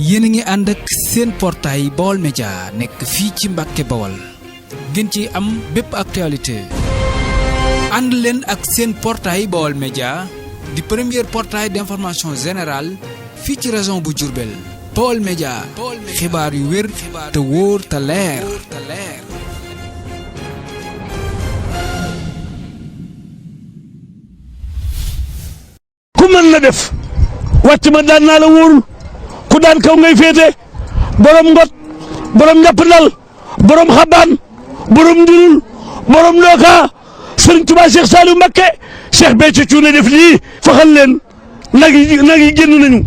yéen a ngi ànd ak seen portail Baol Média nekk fii ci Mbàkke Bawol ngeen ci am bépp actualité ànd leen ak seen portail Baol Média di premier portail d'information générale fii ci région bu Diourbel Baol Média xibaar yu wér te wóor te leer ku mën na def wàcc ma daan naa la wóorul ku daan kaw ngay féete borom ngot borom njàpp ndal borom xabaan borom njurul borom looka sëriñ Tuubaa Cheikh Saliou Mbacké Cheikh Béthio Thioune def lii faxal leen nag yi génn nañu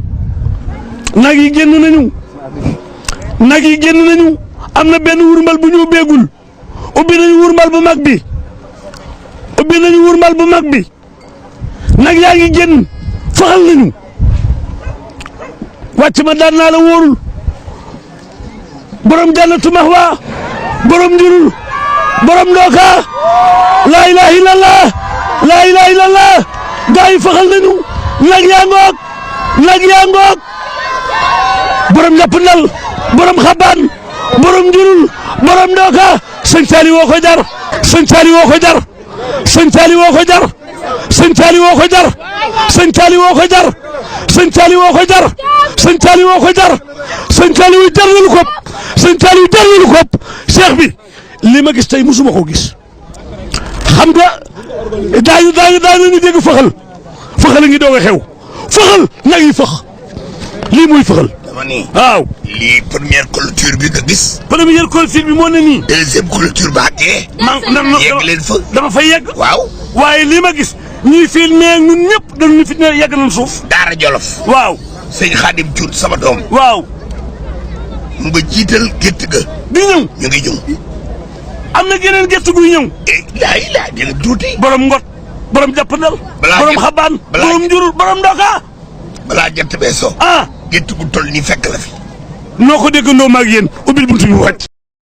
nag yi génn nañu am na benn wurmbal bu ñu ubbeegul ubbi nañu wurmbal bu mag bi nag yaa ngi génn faxal nañu wàcc ma daan naa la wóorul borom jannatu mahwa borom njurul borom ndooka laa ilaha illallah gaa yi faxal nañu nag yaa ngoog borom njàpp ndal borom xabaan borom njurul borom ndooka sëñ Saali woo ko jar sëñ Saali woo ko jar sëñ Saali woo ko jar sëñ Saali woo ko jar sëñ Saali woo ko jar sëñ Saali woo ko jar sëñ Saali woo ko jar sëñ Saali wu jar nañu ko sëñ Saali wu jar nañu ko cheikh bi li ma gis tey musuma ko gis xam nga daañu dégg fëxal a ngi doog a xew fëxal nag yi fëx lii muy fëxal dama ni waaw lii première clôture bi nga gis première clôture bi moo ne nii deuxième clôture ba àggee yegg leen fa dama fay yegg waaw waaye lii ma gis ñuy filmé ak ñun ñëpp dañu fi ne yegg nañ suuf Daara Jolof waaw sëñ Xaadim Cuun sama doom waaw mu nga jiital gétt ga di ñëw ñu ngi ñëw am na geneen gétt guy ñëw laa dina tuuti borom ngot borom jàppandal borom xabaan borom njurul borom ndoka balaa jant bee so gétt gu toll nii fekk la fi noo ko déggandoo maag yéen ubbil buntu bi wàcc